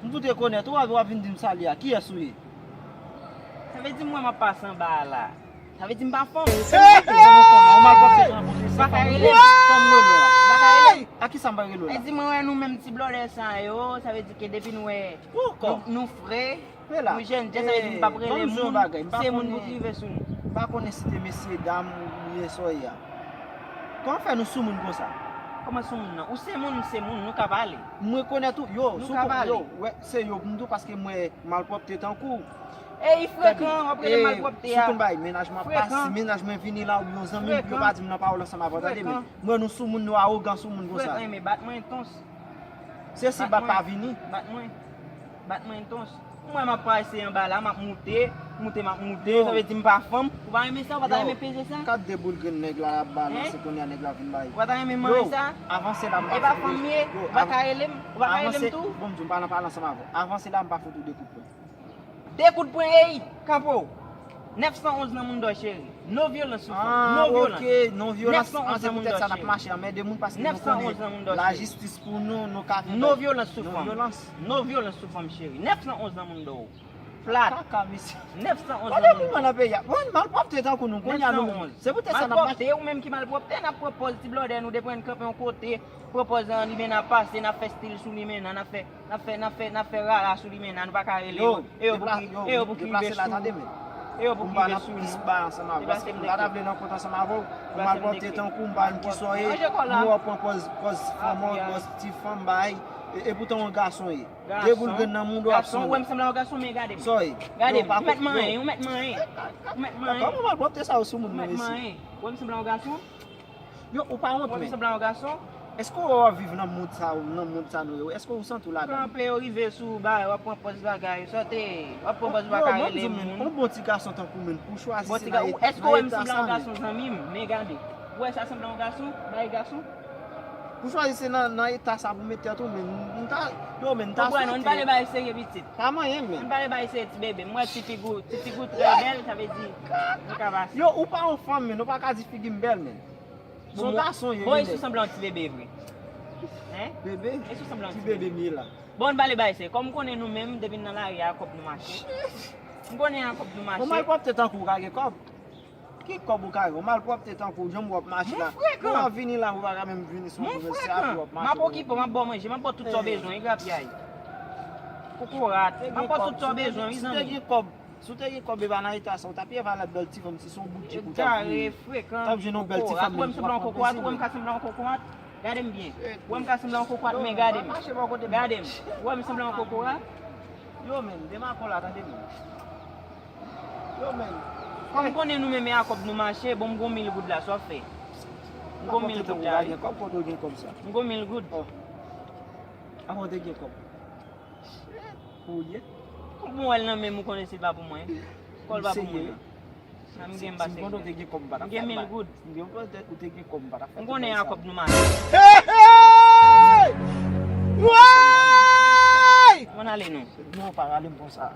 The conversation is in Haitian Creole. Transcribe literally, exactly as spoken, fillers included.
M fout rekonèt ou, w ap vin di m sa li a. Kiyès ou ye? Sa vle di m wè m ap pase anba a la. Sa vle di m pa fanm. Ou malpwòpte tankou se fanm ou ye. Fanm mwen la. A kisa m pa rele w la? Sa vle di mwen wè nou menm ti blòdè sa yo, sa vle di ke depi nou wè nou, nou fre, nou jèn, jèn, sa vle di m p ap rele moun, se moun pou k rive sou nou. M pa konnen si te mesye dam oubyen sa w ye a. Kòman fè nou sou moun konsa? Kòman sou moun nan? Ou se moun, m se moun, nou ka pale. M rekonèt ou, yo, sou ka pale. Yo, wè, se yo pou m di w paske m wè malpwòpte tankou w. Ey, frekan, w ap rele malpwòpte a. Sou konn bay, mennaj mwen ap pase, mennaj mwen vini la, oubyen yon zanmi m, yo pa di m nan pawòl ansanm avè w, tande men. M wè nou sou moun, nou awogan sou moun konsa. Frekan, men bat mwen tons. Se si bat pa vini. Bat mwen. Bat mwen tons. Mwen m ap pase anba la, m ap moute, moute, m ap moute, sa vle di m pa fanm. Ou pa renmen sa, ou pa ta renmen peze sa? Gad de boul grenn nèg la ap balanse kounye a nèg la vin bay. Ou pa ta renmen manyen sa? Avanse la m pa fout. E pa fanm ye, ou pa ka rele m, ou pa ka rele m tou? Bon, m di w m pa nan pale ansanm avè w. Avanse la m pa fout ou de kout pwen. De kout pwen, ey, kanpe w. Nèf san onz nan moun dò cheri. No vyolans sou fanm. No vyolans. Ah, ok, non vyolans. Nèf san onz nan moun dò cheri. Se poutèt sa n ap mache anmède moun paske nou konnen lajistis pou nou, nou ka vin. No vyolans sou fanm. No vyolans. No vyolans sou fanm cheri. Nèf san onz nan moun dò. Plat. Kaka, mesye. Nèf san onz nan moun dò. Gade kouman nan peyi a. Bon, malpwòpte tankou nou, kounye a nou menm. Se poutèt sa n ap mache. Malpwòpte, ou menm ki malpwòpte, n ap pran pòz ti blòdè nou, depi n kanpe yon kote, pran pòz nan li men n ap pase, n ap fè stil sou li men nan, n ap fè N ap fè, n ap fè, n ap fè rara sou li men nan, nou pa ka rele yo. E yo pou ki, e yo pou ki rive sou nou. E yo pou ki rive sou nou. Deplase la tande men. Pou m pa nan plis bay ansanm avè w. Paske m pa ta vle nan kont ansanm avè w. Ou malpwòpte tankou m pa menm ki sa w ye. M wè w pran pòz, pòz fanm, pòz ti fanm bay. E, e poutan w gason ye. De boul grenn nan moun w ap sonnen. Gason, ou wè m sanble yon gason, men gade m. Sa w ye? Gade m, ou mèt manyen, ou mèt manyen. Ou mèt manyen. Kòman malpwòpte sa yo sou moun nan mesye? Ou mèt manyen. Ou wè m sanble yon gason? Yo, ou pa wont menm. Ou wè m sanble yon gason? Èske w wè w ap viv nan mond sa, nan mond sa nou ye? Èske ou santi w ladan? Kanpe yo rive sou ou, bay, w ap pran pòz bagay, sòte, w ap pran pòz ou pa ka rele moun. Yon bon ti gason tankou menm, pou chwazi se nan eta sa menm. Èske w wè m sanble yon gason, zanmi m? Men gade. Ou wè sa sanble yon gason? Bay gason? Pou chwazi se nan, nan eta sa pou met tèt ou menm. M ta, yo menm, m ta swete. Konprann, ann pale bagay serye pitit. Pa manyen menm. Ann pale bagay serye ti bebe. M wè ti figi w, ti figi w trè bèl, sa vle di nou ka pase. Yo, ou pa yon fanm menm, ou pa ka di figi m bèl menm. Se yon gason ye. Bon, e si w sanble yon ti bebe vre? Hein? Bebe? E si w sanble yon ti bebe? Ti bebe m ye la. Bon, ann pale bagay serye. Kòm m konnen nou menm, depi n nan lari a, kòb nou mache. M konnen a kòb nou mache. Bon, malpwòpte tankou w ka gen kòb. Ki kòb ou ka gen? Ou malpwòpte tankou w, janm w ap mache la. Ou ap vini la, ou pa ka menm vini sou moun, se api w ap mache. M ap okipe w, m ap ba w manje, m ap ba w tout sa w bezwen, wi grapyay. Kokorat, m ap ba w tout sa w bezwen, wi zanmi. Si w te gen kòb, Si w te gen kòb, e pa nan eta sa, ou t ap ye valab bèl ti fanm, si se yon bout djip ou t ap voye. Ou t ap jwenn yon bèl ti fanm menm, ou p ap pran plezi menm. Ou wè m ka sanble yon kokorat, ou wè m ka sanble yon kokorat, men gade m. Gade m. Ou wè m sanble yon kokorat? Yo, men, demakò la, tande m. Yo, men. Kòm m konnen nou menm e a kòb nou mache, bon, m gon mil goud la, sa w ap fè? M gon mil goud la, wi. M gon mil goud. Avan w te gen kòb. Pou w ye? Ou bon wè l nan men m, ou konnen se pa pou mwen. Kò l pa pou mwen nan. Nan m gen m pa sèvi. Si m konnen w te gen kòb, m pa t ap fè mal. M gen mil goud. M gen, ou te gen kòb, m pa t ap fè mal. M konnen a kòb nou mache. Hey, hey! Woy! Ann ale non. Non, pa rale m konsa.